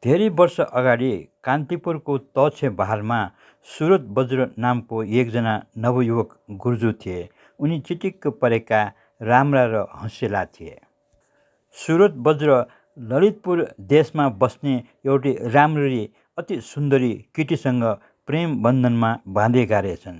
धेरै वर्ष अगाडि कान्तिपुरको तछे बहालमा सुरतबज्र नामको एकजना नवयुवक गुर्जु थिए। उनी चिटिक्क परेका, राम्रा र हँसिला थिए। सुरतबज्र ललितपुर देशमा बस्ने एउटी राम्ररी अति सुन्दरी केटीसँग प्रेम बन्धनमा बाँधेका रहेछन्।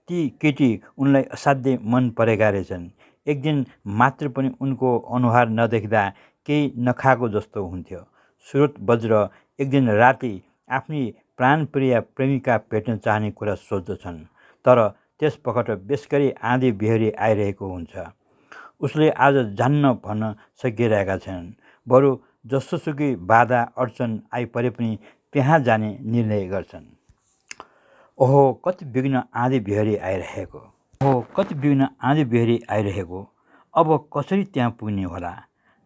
ती केटी उनलाई असाध्यै मन परेका रहेछन्। एक दिन मात्र पनि उनको अनुहार नदेख्दा केही नखाएको जस्तो हुन्थ्यो। सुरतबज्र एक दिन राति आफ्नी प्राणप्रिय प्रेमिका भेट्न चाहने कुरा सोच्दछन्, तर त्यसपखत बेसगरी आँधी बेहरी आइरहेको हुन्छ। उसले आज जान्न भन्न सकिरहेका छैनन्। बरु जसोसुकै बाधा अडचन आइपरे पनि त्यहाँ जाने निर्णय गर्छन्। ओहो, कति बिघ्न आँधी बेहरी आइरहेको। अब कसरी त्यहाँ पुग्ने होला?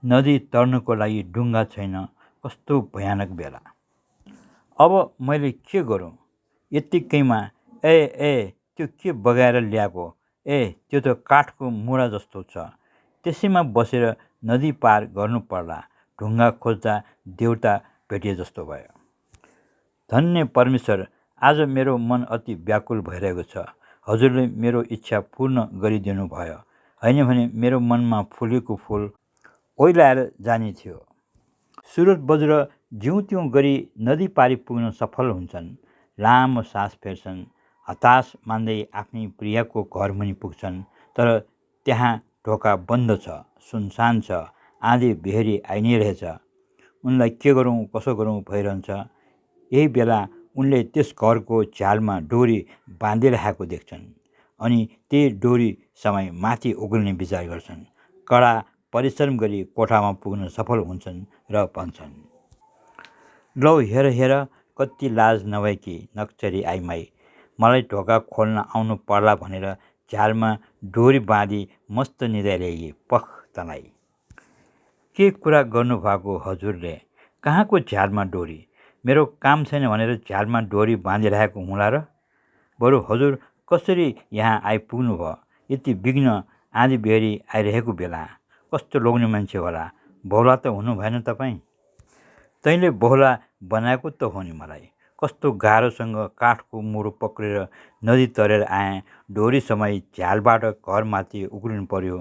नदी तर्नको लागि डुङ्गा छैन। कस्तो भयानक बेला। अब मैले के गरौँ? यत्तिकैमा ए त्यो के बगाएर ल्याएको? त्यो त काठको मुढा जस्तो छ। त्यसैमा बसेर नदी पार गर्नु पर्ला। ढुङ्गा खोज्दा देउता भेटिए जस्तो भयो। धन्य परमेश्वर, आज मेरो मन अति व्याकुल भइरहेको छ। हजुरले मेरो इच्छा पूर्ण गरिदिनु भयो। होइन भने मेरो मनमा फुलेको फुल ओइलाएर जाने थियो। सुरतबज्र ज्यौँ त्यों गरी नदी पारी पुग्न सफल हुन्छन्। लामो सास फेर्छन्। हताश मान्दै आफ्नी प्रियाको घरमुनि पुग्छन्। तर त्यहाँ ढोका बन्द छ, सुनसान छ। आँधी बेहरी आइ नै रहेछ। उनलाई के गरौँ कसो गरौँ भइरहन्छ। यही बेला उनले त्यस घरको झ्यालमा डोरी बाँधिरहेको देख्छन् अनि त्यही डोरी समय माथि उक्लिने विचार गर्छन्। कडा परिश्रम गरी कोठामा पुग्न सफल हुन्छन् र भन्छन्, लौ हेर कति लाज नभएकी नक्चरी आइमाई। मलाई ढोका खोल्न आउनु पर्ला भनेर झ्यालमा डोरी बाँधी मस्त निदाइरहेकी पख तँलाई। के कुरा गर्नुभएको हजुरले? कहाँको झ्यालमा डोरी? मेरो काम छैन भनेर झ्यालमा डोरी बाँधिरहेको हुँला र? बरु हजुर कसरी यहाँ आइपुग्नु भयो? यति बिघ्न आँधी बेहरी आइरहेको बेला। कस्तो लोग्ने मान्छे होला। बहुला त हुनु भएन तपाईँ? तैँले बहुला बनाएको त हो नि मलाई। कस्तो गाह्रोसँग काठको मुढो पक्रेर नदी तरेर आएँ। डोरी समाई झ्यालबाट घर माथि उक्लिनु पर्यो।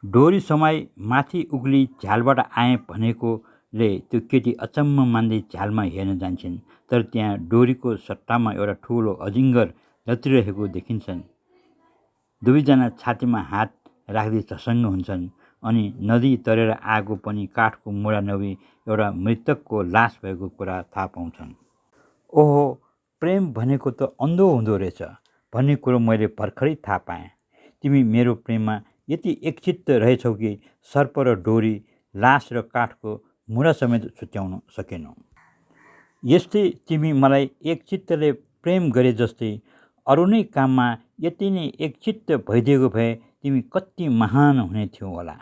डोरी समाई माथि उक्ली झ्यालबाट आएँ भनेकोले त्यो केटी अचम्म मान्दै झ्यालमा हेर्न जान्छन्। तर त्यहाँ डोरीको सट्टामा एउटा ठुलो अजिङ्गर लत्रिरहेको देखिन्छन्। दुवैजना छातीमा हात राख्दै झसङ्ग हुन्छन् अनि नदी तरेर आएको पनि काठको मुढा नभई एउटा मृतकको लास भएको कुरा थाहा पाउँछन्। ओहो, प्रेम भनेको त अन्धो हुँदो रहेछ भन्ने कुरो मैले भर्खरै थाहा पाएँ। तिमी मेरो प्रेममा यति एकचित्त रहेछौ कि सर्प र डोरी, लास र काठको मुढा समेत छुट्याउन सकेनौ। यस्तै तिमी मलाई एकचित्तले प्रेम गरे जस्तै अरू नै काममा यति नै एकचित्त भइदिएको भए तिमी कति महान हुने थियौ होला।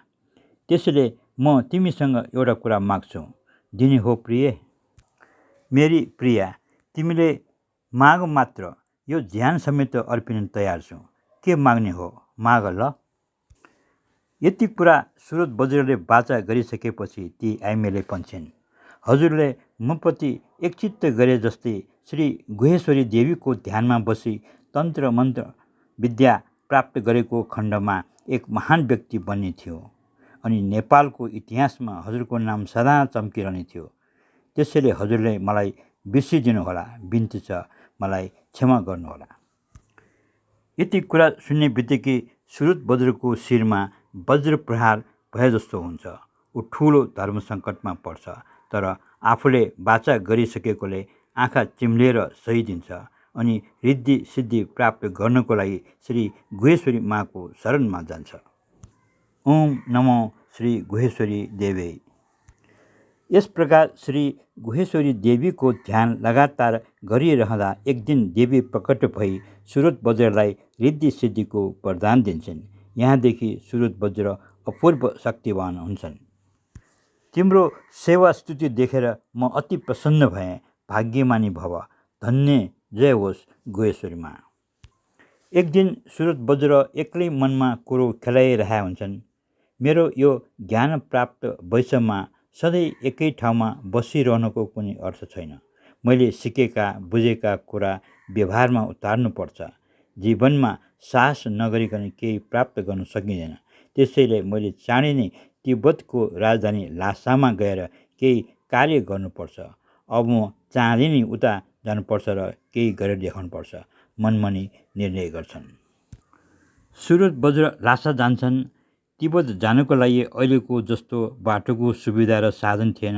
त्यसैले म तिमीसँग एउटा कुरा माग्छु। दिने हो प्रिय? मेरी प्रिया, तिमीले माग मात्र। यो ज्यान समेत अर्पिन तयार छु। के माग्ने हो माग ल। यति कुरा सुरतबज्रले वाचा गरिसकेपछि ती आइमेले भन्छन्, हजुरले मप्रति एकचित्त गरे जस्तै श्री गुहेश्वरी देवीको ध्यानमा बसी तन्त्र मन्त्र विद्या प्राप्त गरेको खण्डमा एक महान व्यक्ति बन्ने थियो अनि नेपालको इतिहासमा हजुरको नाम सदा चम्किरहने थियो। त्यसैले हजुरले मलाई बिर्सिदिनुहोला। बिन्ती छ, मलाई क्षमा गर्नुहोला। यति कुरा सुन्ने बित्तिकै सुरतबज्रको शिरमा वज्र प्रहार भए जस्तो हुन्छ। ऊ ठुलो धर्म सङ्कटमा पर्छ। तर आफूले वाचा गरिसकेकोले आँखा चिम्लेर सही दिन्छ अनि रिद्धि सिद्धि प्राप्त गर्नको लागि श्री गुहेश्वरी माको शरणमा जान्छ। ओम नमो श्री गुहेश्वरी देवी। यस प्रकार श्री गुहेश्वरी देवीको ध्यान लगातार गरिरहँदा एक दिन देवी प्रकट भई सुरतबज्रलाई रिद्धि सिद्धिको वरदान दिन्छन्। यहाँदेखि सुरतबज्र अपूर्व शक्तिवान हुन्छन्। तिम्रो सेवा स्तुति देखेर म अति प्रसन्न भएँ। भाग्यमानी भव। धन्य जय होस् गुहेश्वरीमा। एक दिन सुरतबज्र एक्लै मनमा कुरो खेलाइरहेका हुन्छन्। मेरो यो ज्ञान प्राप्त वयसमा सधैँ एकै ठाउँमा बसिरहनुको कुनै अर्थ छैन। मैले सिकेका बुझेका कुरा व्यवहारमा उतार्नुपर्छ। जीवनमा साहस नगरिकन केही प्राप्त गर्न सकिँदैन। त्यसैले मैले चाँडै नै तिब्बतको राजधानी लासामा गएर केही कार्य गर्नुपर्छ। अब म चाँडै नै उता जानुपर्छ र केही गरेर देखाउनुपर्छ, मनमनी निर्णय गर्छन्। सुरतबज्र लासा जान्छन्। तिब्बत जानुको लागि अहिलेको जस्तो बाटोको सुविधा र साधन थिएन।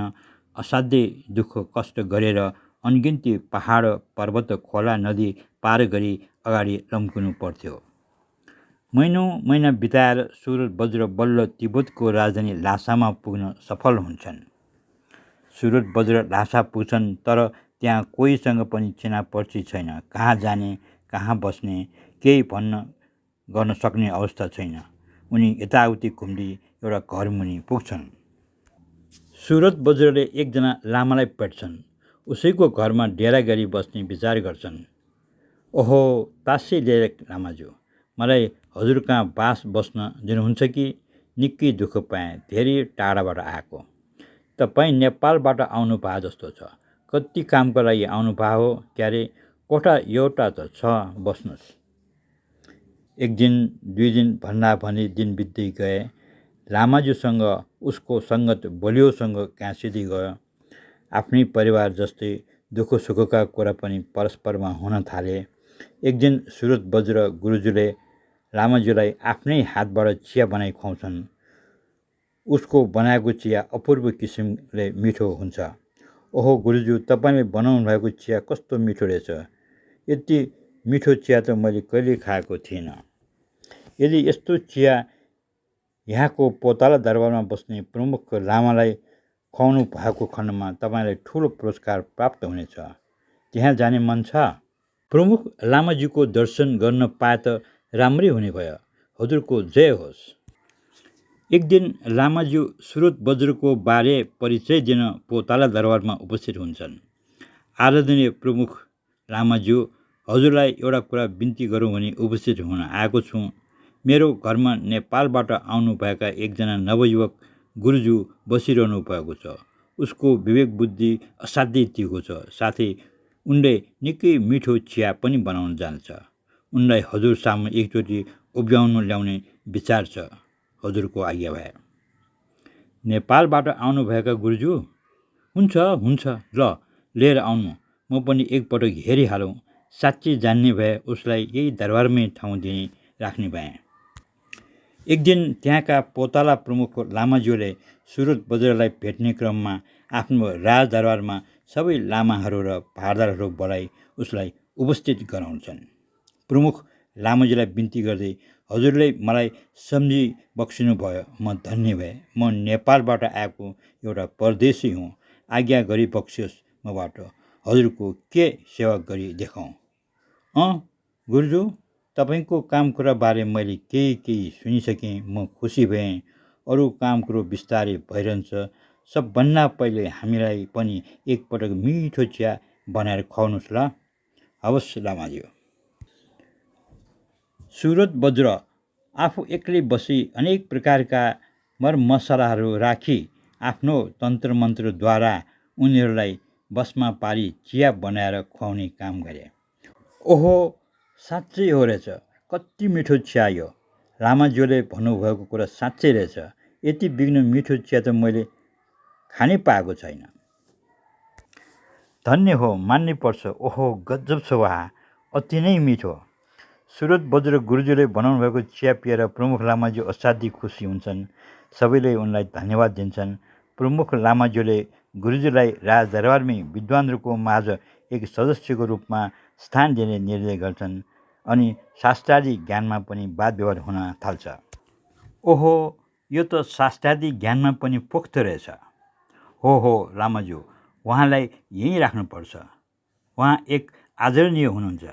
असाध्यै दुःख कष्ट गरेर अनगिन्ती पहाड पर्वत खोला नदी पार गरी अगाडि लम्किनु पर्थ्यो। महिनौँ महिना बिताएर सुरतबज्र बल्ल तिब्बतको राजधानी लासामा पुग्न सफल हुन्छन्। सुरतबज्र लासा पुग्छन्, तर त्यहाँ कोहीसँग पनि चिनापर्ची छैन। कहाँ जाने, कहाँ बस्ने, केही गर्न सक्ने अवस्था छैन। उनी यताउति घुम्दै एउटा घरमुनि पुग्छन्। सुरतबज्रले एकजना लामालाई भेट्छन्। उसैको घरमा डेरा गरी बस्ने विचार गर्छन्। ओहो तासै लिएर लामाज्यू, मलाई हजुर कहाँ बस्न दिनुहुन्छ कि? निकै दुःख पाएँ, धेरै टाढाबाट आएको। तपाईँ नेपालबाट आउनु भए जस्तो छ। कति कामको लागि आउनु भए हो क्यारे? कोठा एउटा त छ, बस्नुहोस्। एक दिन दुई दिन भन्दा भन्दै दिन बित्दै गए। लामाज्यूसँग उसको सङ्गत बलियोसँग गाँसिँदै गयो। आफ्नै परिवार जस्तै दुःख सुखका कुरा पनि परस्परमा हुन थाले। एक दिन सुरतबज्र गुरुज्यूले लामाज्यूलाई आफ्नै हातबाट चिया बनाई खुवाउँछन्। उसको बनाएको चिया अपूर्व किसिमले मिठो हुन्छ। ओहो गुरुज्यू, तपाईँले बनाउनु भएको चिया कस्तो मिठो रहेछ। यति मिठो चिया त मैले कहिल्यै खाएको थिइनँ। यदि यस्तो चिया यहाँको पोताला दरबारमा बस्ने प्रमुख लामालाई खुवाउनु भएको खण्डमा तपाईँलाई ठुलो पुरस्कार प्राप्त हुनेछ। त्यहाँ जाने मन छ? प्रमुख लामाज्यूको दर्शन गर्न पाए त राम्रै हुने भयो। हजुरको जय होस्। एक दिन लामाज्यू सुरतबज्रको बारे परिचय दिन पोताला दरबारमा उपस्थित हुन्छन्। आदरणीय प्रमुख लामाज्यू, हजुरलाई एउटा कुरा बिन्ती गरौँ भनी उपस्थित हुन आएको छु। मेरो घरमा नेपालबाट आउनुभएका एकजना नवयुवक गुरुज्यू बसिरहनु भएको छ। उसको विवेक बुद्धि असाध्यै तीखो छ। साथै उनले निकै मिठो चिया पनि बनाउन जान्छ। उनलाई हजुर सामु एकचोटि उभ्याउनु ल्याउने विचार छ। हजुरको आज्ञा भए। नेपालबाट आउनुभएका गुरुज्यू? हुन्छ हुन्छ, ल लिएर आउनु। म पनि एकपटक हेरिहालौँ। साँच्चै जान्ने भए उसलाई यही दरबारमै ठाउँ दिने राख्ने भएँ। एक दिन त्यहाँका पोताला प्रमुख लामाज्यूले सुरतबज्रलाई भेट्ने क्रममा आफ्नो राजदरबारमा सबै लामाहरू र भारदारहरू बोलाइ उसलाई उपस्थित गराउँछन्। प्रमुख लामाज्यूलाई बिन्ती गर्दै, हजुरले मलाई सम्झी बक्सिनु भयो, म धन्य भएँ। म नेपालबाट आएको एउटा परदेशी हुँ। आज्ञा गरी बक्सियोस् मबाट। हजुरको के सेवा गरी देखाउँ? गुरुज्यू, तपाईँको काम कुराबारे मैले केही सुनिसकेँ। म खुसी भएँ। अरू काम कुरो बिस्तारै भइरहन्छ। सबभन्दा पहिले हामीलाई पनि एकपटक मिठो चिया बनाएर खुवाउनुहोस् ल। हवस् लामाज्यू। सुरतबज्र आफू एक्लै बसी अनेक प्रकारका मरमसलाहरू राखी आफ्नो तन्त्रमन्त्रद्वारा उनीहरूलाई बसमा पारी चिया बनाएर खुवाउने काम गरे। ओहो साँच्चै हो रहेछ, कति मिठो चिया यो। लामाज्यूले भन्नुभएको कुरा साँच्चै रहेछ। यति बिघ्न मिठो चिया त मैले खानै पाएको छैन। धन्य हो, मान्नै पर्छ। ओहो गजब छ वाह, अति नै मिठो। सुरतबज्र गुरुज्यूले बनाउनु भएको चिया पिएर प्रमुख लामाज्यू असाध्यै खुसी हुन्छन्। सबैले उनलाई धन्यवाद दिन्छन्। प्रमुख लामाज्यूले गुरुज्यूलाई राजदरबारमै विद्वानहरूको माझ एक सदस्यको रूपमा स्थान दिने निर्णय गर्छन्। अनि शास्त्रादि ज्ञानमा पनि वाद विवाद हुन थाल्छ। ओहो, यो त शास्त्रादि ज्ञानमा पनि पोख्त रहेछ। हो लामाज्यू, उहाँलाई यहीँ राख्नुपर्छ। उहाँ एक आदरणीय हुनुहुन्छ।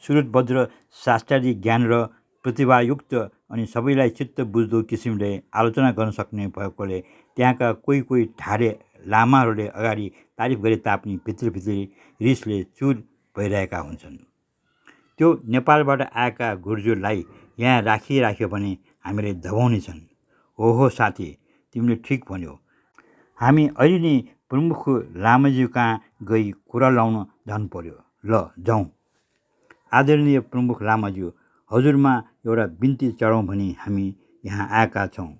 सुरतबज्र शास्त्रादि ज्ञान र प्रतिभायुक्त अनि सबैलाई चित्त बुझ्दो किसिमले आलोचना गर्न सक्ने भएकोले त्यहाँका कोही ठाडे लामाहरूले अगाडि तारिफ गरे तापनि भित्रभित्री रिसले चुर भइरहेका हुन्छन्। त्यो नेपालबाट आएका गुरुज्यूलाई यहाँ राख्यो भने हामीले दबाउने छन्। हो साथी, तिमीले ठिक भन्यौ। हामी अहिले नै प्रमुख लामाज्यू कहाँ गई कुरा लाउन जानु पर्यो। ल जाउँ। आदरणीय प्रमुख लामाज्यू, हजुरमा एउटा बिन्ती चढाउँ भनी हामी यहाँ आएका छौँ।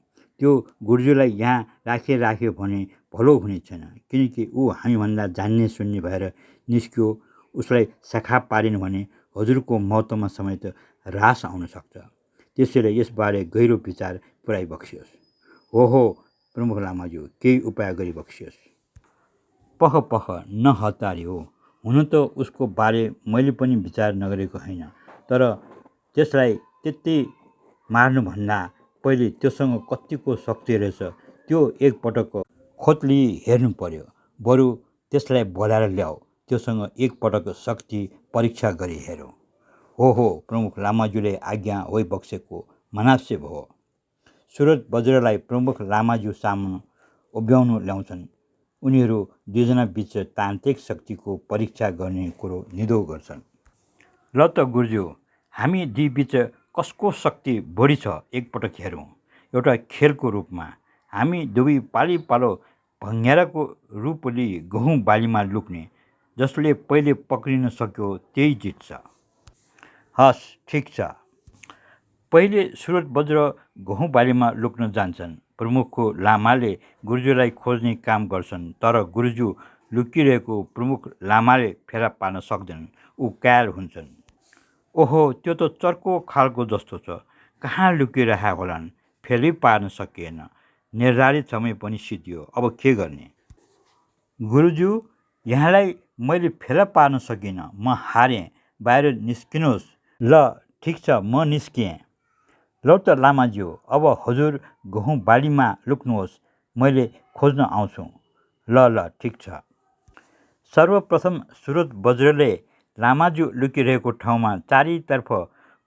त्यो गुरुज्यूलाई यहाँ राख्यो भने भलो हुने छैन, किनकि ऊ हामीभन्दा जान्ने सुन्ने भएर निस्क्यो। उसलाई शाखा पारिन भने हजुरको महत्त्वमा समेत ह्रास आउन सक्छ। त्यसैले यसबारे गहिरो विचार पुर्याइ बक्सियोस्। हो प्रमुख लामाज्यू, केही उपाय गरी बक्सियोस्। पख न हतारी हो। हुन त उसको बारे मैले पनि विचार नगरेको होइन, तर त्यसलाई त्यति मार्नुभन्दा पहिले त्योसँग कतिको शक्ति रहेछ त्यो एकपटक खोतली हेर्नु पर्यो। बरु त्यसलाई बोलाएर ल्याऊ, त्योसँग एकपटक शक्ति परीक्षा गरी हेरौँ। हो प्रमुख लामाज्यूले आज्ञा होइ बक्सेको मनास्य भयो। सुरतबज्रलाई प्रमुख लामाज्यू सामु उभ्याउनु ल्याउँछन्। उनीहरू दुईजना बीच तान्त्रिक शक्तिको परीक्षा गर्ने कुरो निदो गर्छन्। ल त गुरुज्यू, हामी दुई बीच कसको शक्ति बढी छ एकपटक हेरौँ। एउटा खेलको रूपमा हामी दुवै पालो भङ्ग्याराको रूप लिई गहुँ बालीमा लुक्ने। जसले पहिले पक्रिन सक्यो त्यही जित्छ। हस्, ठिक छ। पहिले सुरतबज्र गहुँ बालीमा लुक्न जान्छन्। प्रमुख लामाले गुरुज्यूलाई खोज्ने काम गर्छन्, तर गुरुज्यू लुकिरहेको प्रमुख लामाले फेला पार्न सक्दैनन्। ऊ कायल हुन्छन्। ओहो, त्यो त चर्को खालको जस्तो छ, कहाँ लुकिरहे होलान्, फेलै पार्न सकिएन। निर्धारित समय पनि सिद्धियो, अब के गर्ने? गुरुज्यू, यहाँलाई मैले फेला पार्न सकिनँ, म हारेँ, बाहिर निस्किनुहोस्। ल ठिक छ, म निस्किएँ। लौ त लामाज्यू, अब हजुर गहुँ बालीमा लुक्नुहोस्, मैले खोज्न आउँछु। ल ठिक छ। सर्वप्रथम सुरतबज्रले लामाज्यू लुकिरहेको ठाउँमा चारैतर्फ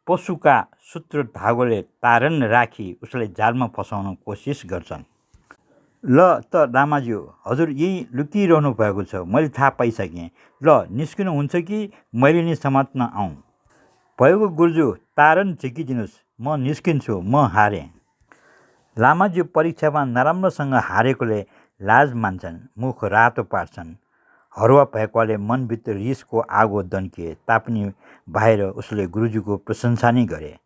पशुका सूत्र धागोले तारन राखी उसलाई जालमा फसाउन कोसिस गर्छन्। ल त लामाज्यू, हजुर यही लुकिरहनु भएको छ, मैले थाहा पाइसकेँ। ल निस्किनुहुन्छ कि मैले नै समात्न आउँ? भएको गुरुज्यू, तारन झिकिदिनुहोस्, म निस्किन्छु, म हारेँ। लामाज्यू परीक्षामा नराम्रोसँग हारेकोले लाज मान्छन्, मुख रातो पार्छन्। हरुवा भएकोले मनभित्र रिसको आगो दन्किए तापनि बाहिर उसले गुरुज्यूको प्रशंसा नै गरे।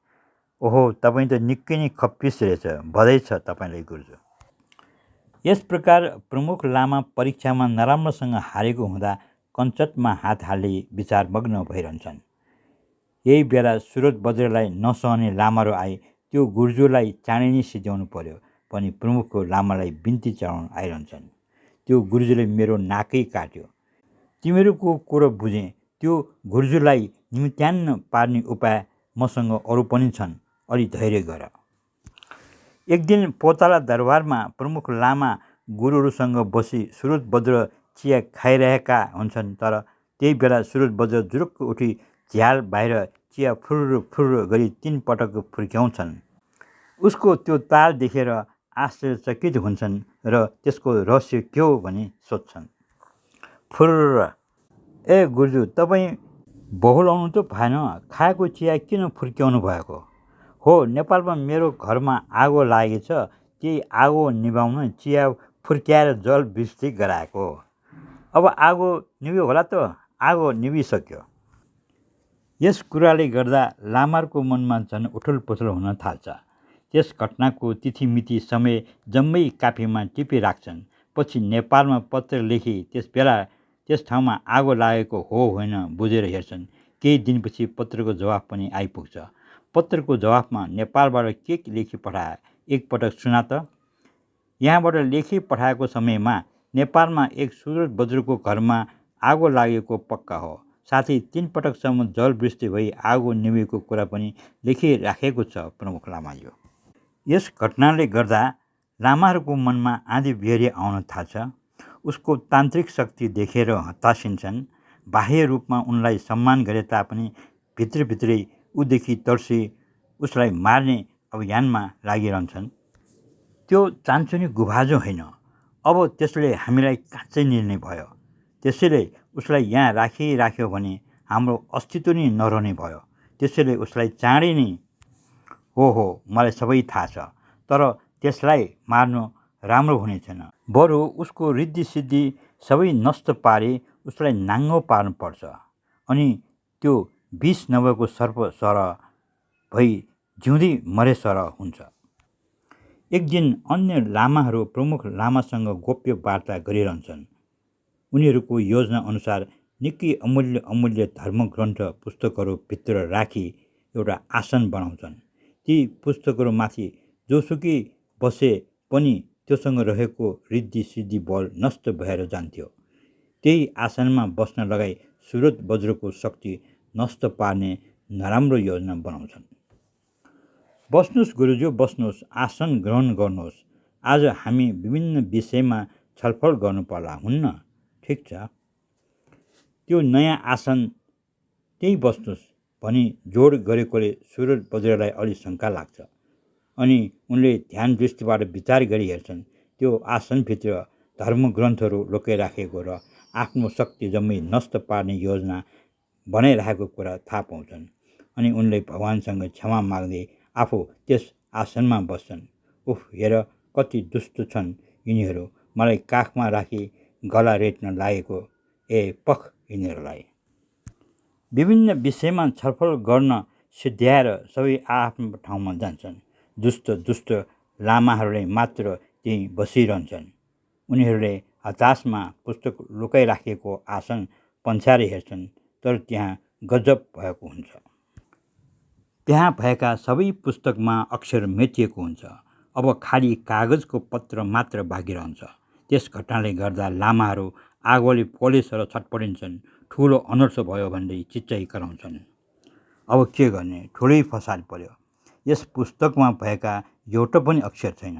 ओहो, तपाईँ त निकै नै खप्पिस रहेछ, बधाई छ तपाईँलाई गुरुज्यू। यस प्रकार प्रमुख लामा परीक्षामा नराम्रोसँग हारेको हुँदा कञ्चटमा हात हाली विचारमग्न भइरहन्छन्। यही बेला सुरतबज्रलाई नसहने लामाहरू आए। त्यो गुरुज्यूलाई चाँडै नै सिध्याउनु पर्यो पनि प्रमुखको लामालाई बिन्ती चढाउन आइरहन्छन्। त्यो गुरुज्यूले मेरो नाकै काट्यो। तिमीहरूको कुरो बुझेँ। त्यो गुरुज्यूलाई निम्त्यान्न पार्ने उपाय मसँग अरू पनि छन्, अलि धैर्य गर। एक दिन पोताला दरबारमा प्रमुख लामा गुरुहरूसँग बसी सुरतबज्र चिया खाइरहेका हुन्छन्। तर त्यही बेला सुरतबज्र जुरुक्क उठी झ्याल बाहिर चिया फुर्र गरी 3 पटक फुर्क्याउँछन्। उसको त्यो ताल देखेर आश्चर्यचकित हुन्छन् र त्यसको रहस्य के हो भनी सोध्छन्। फुर्र! ए गुरुज्यू, तपाईँ बहुलाउनु त भएन, खाएको चिया किन फुर्क्याउनु भएको? हो, नेपालमा मेरो घरमा आगो लागेछ, त्यही आगो निभाउन चिया फुर्क्याएर जल वृष्टि गराएको। अब आगो निभ्यो होला त? आगो निभिसक्यो। यस कुराले गर्दा लामाहरूको मनमा झन् उथलपुथल हुन थाल्छ। त्यस घटनाको तिथिमिति समय जम्मै कापीमा टिपिराख्छन्। पछि नेपालमा पत्र लेखी त्यस बेला त्यस ठाउँमा आगो लागेको हो होइन बुझेर हेर्छन्। केही दिनपछि पत्रको जवाफ पनि आइपुग्छ। पत्रको जवाफमा नेपालबाट के लेखी पठाए एकपटक सुना त। यहाँबाट लेखी पठाएको समयमा नेपालमा एक सुरतबज्रको घरमा आगो लागेको पक्का हो, साथै 3 पटकसम्म जलवृष्टि भई आगो निभेको कुरा पनि लेखिराखेको छ प्रमुख लामाज्यू। यस घटनाले गर्दा लामाहरूको मनमा आँधी बेहरी आउन थाल्छ। उसको तान्त्रिक शक्ति देखेर हतासिन्छन्। बाह्य रूपमा उनलाई सम्मान गरे तापनि भित्रभित्रै उदेखि तर्सी उसलाई मार्ने अभियानमा लागिरहन्छन्। त्यो चान्चुने गुभाजो होइन, अब त्यसले हामीलाई काँचै निर्णय भयो। त्यसैले उसलाई यहाँ राख्यो भने हाम्रो अस्तित्व नै नरहने भयो। त्यसैले उसलाई चाँडै नै हो मलाई सबै थाहा छ, तर त्यसलाई मार्नु राम्रो हुने छैन। बरु उसको रिद्धि सिद्धि सबै नष्ट पारी उसलाई नाङ्गो पार्नुपर्छ। अनि त्यो विष नभएको सर्प सरह भई जिउँदै मरे सरह हुन्छ। एक दिन अन्य लामाहरू प्रमुख लामासँग गोप्य वार्ता गरिरहन्छन्। उनीहरूको योजना अनुसार निकै अमूल्य अमूल्य धर्मग्रन्थ पुस्तकहरू भित्र राखी एउटा आसन बनाउँछन्। ती पुस्तकहरूमाथि जोसुकै बसे पनि त्योसँग रहेको रिद्धि सिद्धि बल नष्ट भएर जान्थ्यो। त्यही आसनमा बस्न लगाई सुरतबज्रको शक्ति नष्ट पार्ने नराम्रो योजना बनाउँछन्। बस्नुहोस् गुरुज्यू, बस्नुहोस्, आसन ग्रहण गर्नुहोस्। आज हामी विभिन्न विषयमा छलफल गर्नु पर्ला, हुन्न? ठिक छ, त्यो नयाँ आसन त्यही बस्नुहोस् भनी जोड गरेकोले सुरतबज्रलाई अलि शङ्का लाग्छ। अनि उनले ध्यान दृष्टिबाट विचार गरी हेर्छन्। त्यो आसनभित्र धर्मग्रन्थहरू लुकाइराखेको र आफ्नो शक्ति जम्मै नष्ट पार्ने योजना बनाइरहेको कुरा थाहा पाउँछन्। अनि उनले भगवानसँग क्षमा माग्दै आफू त्यस आसनमा बस्छन्। उफ, हेर कति दुष्ट छन् यिनीहरू, मलाई काखमा राखी गला रेट्न लागेको। ए पख यिनीहरूलाई। विभिन्न विषयमा छलफल गर्न सिद्ध्याएर सबै आफ्नो ठाउँमा जान्छन्। दुष्ट लामाहरूले मात्र त्यहीँ बसिरहन्छन्। उनीहरूले हताशमा पुस्तक लुकाइराखेको आसन पन्छाएर हेर्छन्, तर त्यहाँ गजब भएको हुन्छ। त्यहाँ भएका सबै पुस्तकमा अक्षर मेटिएको हुन्छ। अब खाली कागजको पत्र मात्र बाँकी रहन्छ। त्यस घटनाले गर्दा लामाहरू आगोले पोलेसर छटपटिन्छन्। ठुलो अनर्थ भयो भन्दै चिच्चाइ कराउँछन्। अब के गर्ने, ठुलै फसाद पर्यो। यस पुस्तकमा भएका एउटा पनि अक्षर छैन।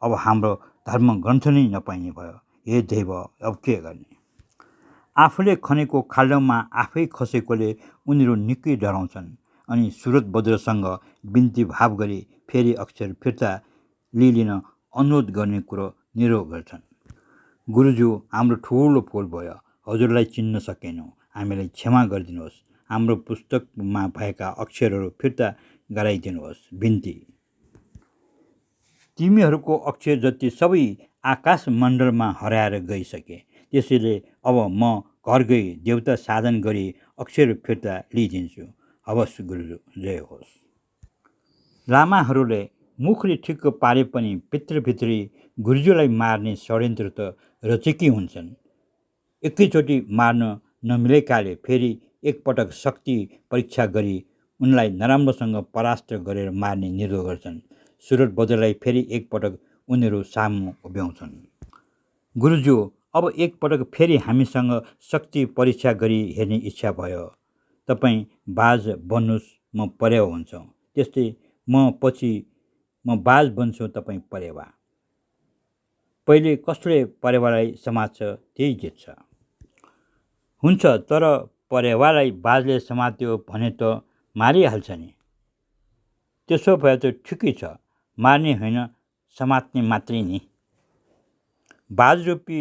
अब हाम्रो धर्मग्रन्थ नै नपाइने भयो। हे दैव, अब के गर्ने? आफूले खनेको खाल्डोमा आफै खसेकोले उनीहरू निकै डराउँछन्। अनि सुरतबज्रसँग बिन्ती भाव गरी फेरि अक्षर फिर्ता लिन अनुरोध गर्ने कुरो निरो गर्छन्। गुरुज्यू, हाम्रो ठुलो भुल भयो। हजुरलाई चिन्न सकेनौँ, हामीलाई क्षमा गरिदिनुहोस्। हाम्रो पुस्तकमा भएका अक्षरहरू फिर्ता गराइदिनुहोस्, बिन्ती। तिमीहरूको अक्षर जति सबै आकाश मण्डलमा हराएर गइसके। त्यसैले अब म घर गई देवता साधन गरी अक्षर फिर्ता लिइदिन्छु। हवस् गुरुज्यू, जय होस्। लामाहरूले मुखले ठिक्क पारे पनि भित्रभित्रै गुरुज्यूलाई मार्ने षड्यन्त्र त रचेकै हुन्छन्। एकैचोटि मार्न नमिलेकाले फेरि एकपटक शक्ति परीक्षा गरी उनलाई नराम्रोसँग परास्त गरेर मार्ने निर्णय गर्छन्। सुरतबज्रलाई फेरि एकपटक उनीहरू सामु उभ्याउँछन्। गुरुज्यू, अब एकपटक फेरि हामीसँग शक्ति परीक्षा गरी हेर्ने इच्छा भयो। तपाईँ बाज बन्नुहोस्, म परेवा हुन्छौँ। त्यस्तै म बाज बन्छु, तपाईँ परेवा। पहिले कसले परेवालाई समात्छ त्यही जित्छ। हुन्छ, तर परेवालाई बाजले समात्यो भने त मारिहाल्छ नि। त्यसो भए त ठिकै छ, मार्ने होइन समात्ने मात्रै नि। बाजरूपी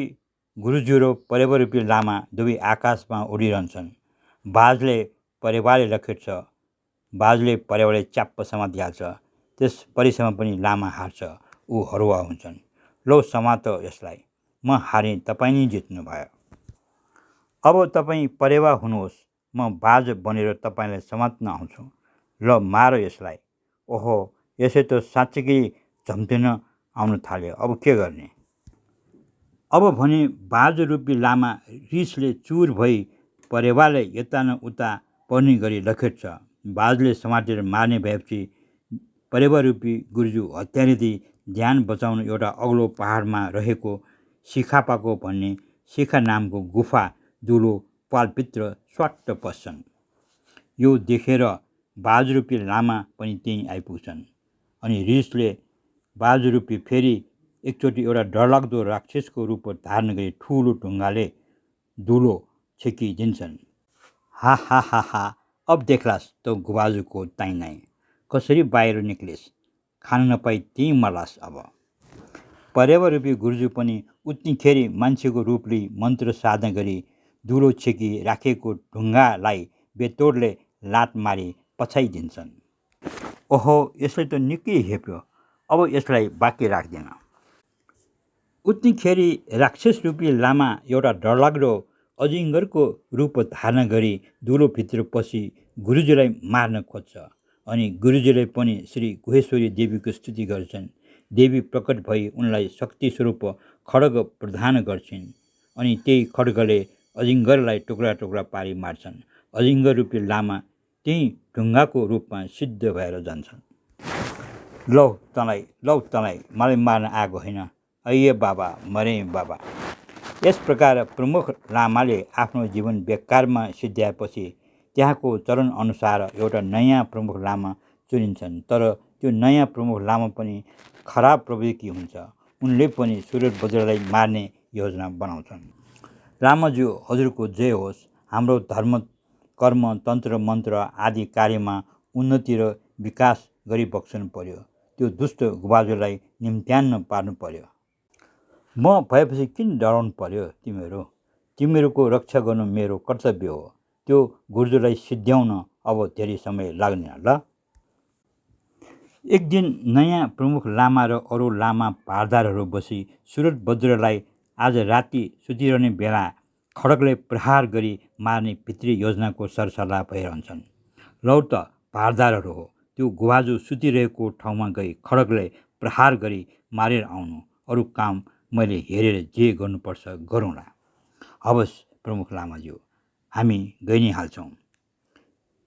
गुरुज्यू र परेवारूपी लामा दुवै आकाशमा उडिरहन्छन्। बाजले परेवालाई लखेट्छ, बाजले परेवालाई च्याप्प समातिहाल्छ। त्यस परिसरमा पनि लामा हार्छ, ऊ हरुवा हुन्छन्। लौ समात यसलाई, म हारेँ, तपाईँ नै जित्नुभयो। अब तपाईँ परेवा हुनुहोस्, म बाज बनेर तपाईँलाई समात्न आउँछु। ल मार यसलाई। ओहो, यसै त साँच्चीकै झम्टिन आउन थाल्यो। अब के गर्ने? अब भने बाजरूपी लामा रिसले चुर भई परेवालाई यता न उता पर्ने गरी लखेट्छ। बाजले समातेर मार्ने भएपछि परेवारूपी गुरुज्यू हत्यारिँदै ध्यान बचाउन एउटा अग्लो पहाडमा रहेको शिखापाको भन्ने शिखा नामको गुफा दुलो पालभित्र स्वाट्ट पस्छन्। यो देखेर बाजरूपी लामा पनि त्यहीँ आइपुग्छन्। अनि रिसले बाजरूपी फेरि एकचोटि एउटा डरलाग्दो राक्षसको रूप धारण गरी ठुलो ढुङ्गाले दुलो छेकिदिन्छन्। हा हा हा हा, अब देख्लास् त बाजुको ताइनाइ, कसरी बाहिर निक्लिस्, खान नपाई त्यहीँ मर्लास्। अब परेवारूपी गुरुज्यू पनि उतिखेरी मान्छेको रूप लिई मन्त्र साधना गरी दुलो छेकी राखेको ढुङ्गालाई बेतोडले लात मारी पछाइदिन्छन्। ओहो, यसले त निकै हेप्यो, अब यसलाई बाँकी राख्दिन। उतिखेरी राक्षस रूपी लामा एउटा डरलाग्दो अजिङ्गरको रूप धारण गरी दुलोभित्र पसी गुरुजीलाई मार्न खोज्छ। अनि गुरुजीले पनि श्री गुहेश्वरी देवीको स्तुति गर्छन्। देवी प्रकट भई उनलाई शक्ति स्वरूप खड्ग प्रदान गर्छिन्। अनि त्यही खड्गले अजिङ्गरलाई टुक्रा टुक्रा पारी मार्छन्। अजिङ्गर रूपी लामा त्यही ढुङ्गाको रूपमा सिद्ध भएर जान्छन्। लौ तँलाई मलाई मार्न आएको होइन, अये बाबा मरे बाबा। यस प्रकार प्रमुख लामाले आफ्नो जीवन बेकारमा सिद्ध्याएपछि त्यहाँको चरण अनुसार एउटा नयाँ प्रमुख लामा चुनिन्छन्। तर त्यो नयाँ प्रमुख लामा पनि खराब प्रवृत्ति हुन्छ। उनले पनि सुरतबज्रलाई मार्ने योजना बनाउँछन्। लामाज्यू हजुरको जय होस्। हाम्रो धर्म कर्म तन्त्र मन्त्र आदि कार्यमा उन्नति र विकास गरिबक्सनु पर्यो। त्यो दुष्ट गुबाजुलाई निम्त्यान्न पार्नु पर्यो। म भएपछि किन डराउनु पर्यो तिमीहरूको रक्षा गर्नु मेरो कर्तव्य हो। त्यो गुर्जुलाई सिद्ध्याउन अब धेरै समय लाग्दैन ल। एक दिन नयाँ प्रमुख लामा र अरू लामा पारदारहरू बसी सुरतबज्रलाई आज राति सुतिरहने बेला खड्गले प्रहार गरी मार्ने भित्री योजनाको सरसल्लाह भइरहन्छन्। लौ त पारदारहरू हो, त्यो गुबाजु सुतिरहेको ठाउँमा गई खड्गले प्रहार गरी मारेर आउनु। अरू काम मैले हेरेर जे गर्नुपर्छ गरौँला। हवस् प्रमुख लामाज्यू, हामी गइ नै हाल्छौँ।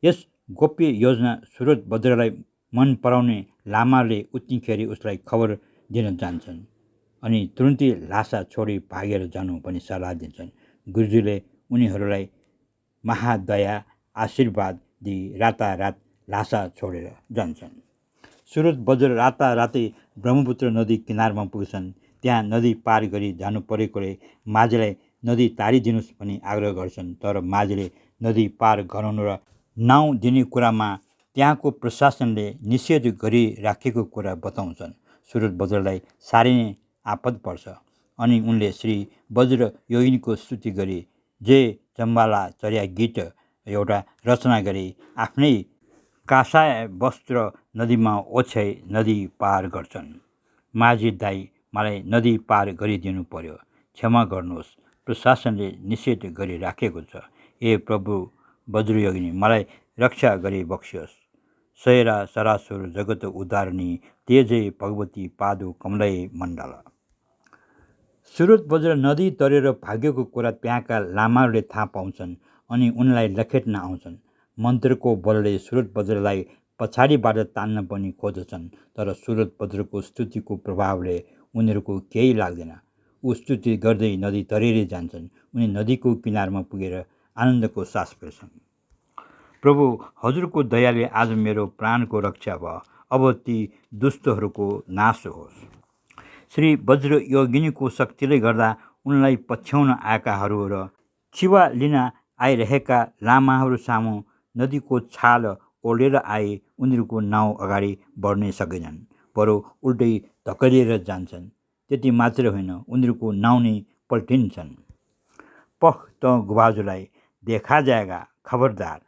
यस गोप्य योजना सुरतबज्रलाई मन पराउने लामाले उतिखेरी उसलाई खबर दिन जान्छन्। अनि तुरुन्तै लासा छोडी भागेर जानु भनी सल्लाह दिन्छन्। गुरुजीले उनीहरूलाई महादया आशीर्वाद दिई रातारात लासा छोडेर जान्छन्। सुरतबज्र रातारातै ब्रह्मपुत्र नदी किनारमा पुग्छन्। त्यहाँ नदी पार गरी जानु परेकोले माझीलाई नदी तारिदिनुहोस् भनी आग्रह गर्छन्। तर माझीले नदी पार गराउनु र नाउँ दिने कुरामा त्यहाँको प्रशासनले निषेध गरिराखेको कुरा बताउँछन्। सुरतबज्रलाई साह्रै नै आपद पर्छ। अनि उनले श्री वज्र योगिनीको स्तुति गरी जय जम्बाला चर्या गीत एउटा रचना गरी आफ्नै कासाय वस्त्र नदीमा ओछ्याई नदी पार गर्छन्। माझी दाई, मलाई नदी पार गरिदिनु पर्यो, क्षमा गर्नुहोस्, प्रशासनले निषेध गरिराखेको छ। ए प्रभु वज्रयोगिनी, मलाई रक्षा गरी बक्सियोस्। सयरा सरासुर जगत उदारणी तेजय भगवती पादु कमलय मण्डल। सुरतबज्र नदी तरेर भाग्यको कुरा त्यहाँका लामाहरूले थाहा पाउँछन्। अनि उनलाई लखेट्न आउँछन्। मन्त्रको बलले सुरतबज्रलाई पछाडिबाट तान्न पनि खोज्छन्। तर सुरतबज्रको स्तुतिको प्रभावले उनीहरूको केही लाग्दैन। ऊ स्तुति गर्दै नदी तरेरै जान्छन्। उनी नदीको किनारमा पुगेर आनन्दको सास फेर्छन्। प्रभु हजुरको दयाले आज मेरो प्राणको रक्षा भयो। अब ती दुष्टहरूको नाश होस्। श्री वज्र योगिनीको शक्तिले गर्दा उनलाई पछ्याउन आएकाहरू र छिवा लिन आइरहेका लामाहरू सामु नदीको छाल ओढेर आए उनीहरूको नाउँ अगाडि बढ्नै सकेनन्, बरु उल्टै धकेलिएर जान्छन्। त्यति मात्र होइन, उनीहरूको नाउँ नै पल्टिन्छन्। पख त गुबाजुलाई देखा जाएगा, खबरदार।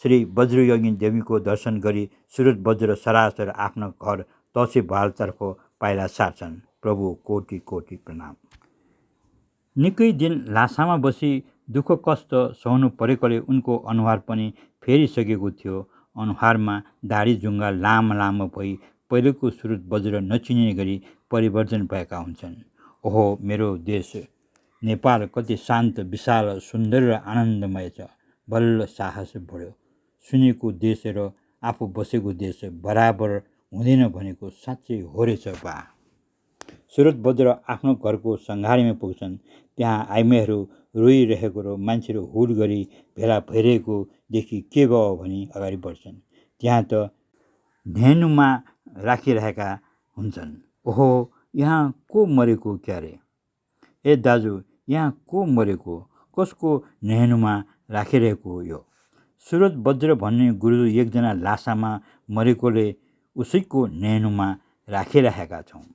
श्री वज्रयोगिनी देवीको दर्शन गरी सुरतबज्र सरासर आफ्नो घर तसे भालतर्फ पाइला सार्छन्। प्रभु कोटि कोटि प्रणाम। निकै दिन लासामा बसी दुःख कष्ट सहनु परेकोले उनको अनुहार पनि फेरिसकेको थियो। अनुहारमा दाढी जुङ्गा लामो लामो भई पहिलेको सुरतबज्र नचिनिने गरी परिवर्तन भएका हुन्छन्। ओहो मेरो देश नेपाल कति शान्त विशाल सुन्दर र आनन्दमय छ। बल्ल साहस बढ्यो। सुनेको देश र आफू बसेको देश बराबर हुँदैन भनेको साँच्चै हो रहेछ बा। सुरतबज्र आफ्नो घरको सङ्घारीमा पुग्छन्। त्यहाँ आइमाईहरू रोइरहेको र मान्छेहरू हुल गरी भेला भइरहेको देखि के भयो भनी अगाडि बढ्छन्। त्यहाँ त ढेनुमा राखिरहेका हुन्छन्। ओहो यहाँ को मरेको क्यारे? ए दाजु, यहाँ को मरेको? कसको नेनुमा राखिरहेको यो? सुरतबज्र भन्ने गुरु एकजना लासामा मरेकोले उसैको नेनुमा राखिरहेका छौँ।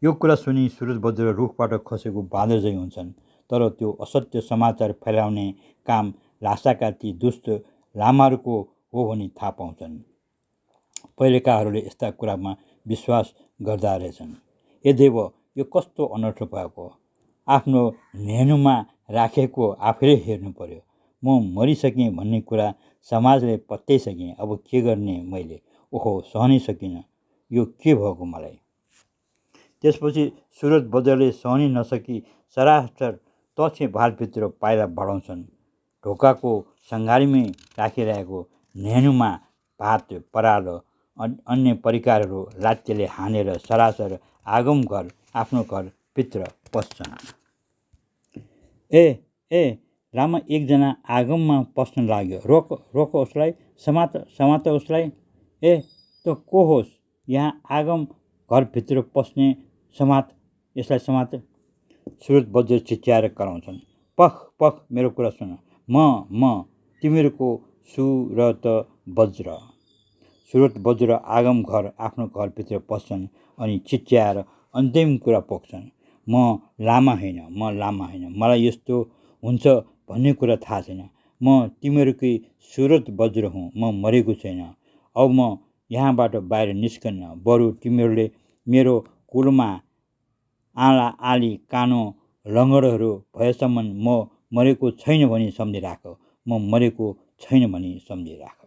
यो कुरा सुनि सुरतबज्र रुखबाट खसेको बाँदर झैँ हुन्छन्। तर त्यो असत्य समाचार फैलाउने काम लासाका ती दुष्ट लामाहरूको हो भनी थाहा पाउँछन्। पहिलेकाहरूले यस्ता कुरामा विश्वास गर्दा रहेछन्। यद्यप यो कस्तो अनर्थो भएको। आफ्नो नेनुमा राखेको आफैले हेर्नु पर्यो। म मरिसकेँ भन्ने कुरा समाजले पत्याइसकेँ। अब के गर्ने मैले? ओहो, सहनै सकिनँ। यो के भएको मलाई? त्यसपछि सुरतबज्रले सहनै नसकी सरासर तछे भालभित्र पाइला बढाउँछन्। ढोकाको सङ्घारीमै राखिरहेको नेनुमा भात, परालो, अन्य परिकारहरू लात्तेले हानेर सरासर आगम घर आफ्नो घरभित्र पस्छन्। ए रामा एकजना आगममा पस्न लाग्यो। रोक उसलाई, समात उसलाई। त को होस् यहाँ आगम घरभित्र पस्ने? यसलाई समात। सुरतबज्र चिच्याएर कराउँछन्। पख मेरो कुरा सुन। म तिमीहरूको सुरतबज्र। सुरतबज्र आगम घर आफ्नो घरभित्र पस्छन् अनि चिच्याएर अन्तिम कुरा पोख्छन्। म लामा होइन। मलाई यस्तो हुन्छ भन्ने कुरा थाहा छैन। म तिमीहरूकै सुरतबज्र हुँ। म मरेको छैन। अब म यहाँबाट बाहिर निस्कन्न। बरु तिमीहरूले मेरो कुलमा आँला आली कानो लङ्गडहरू भएसम्म म मरेको छैन भनी सम्झिराख।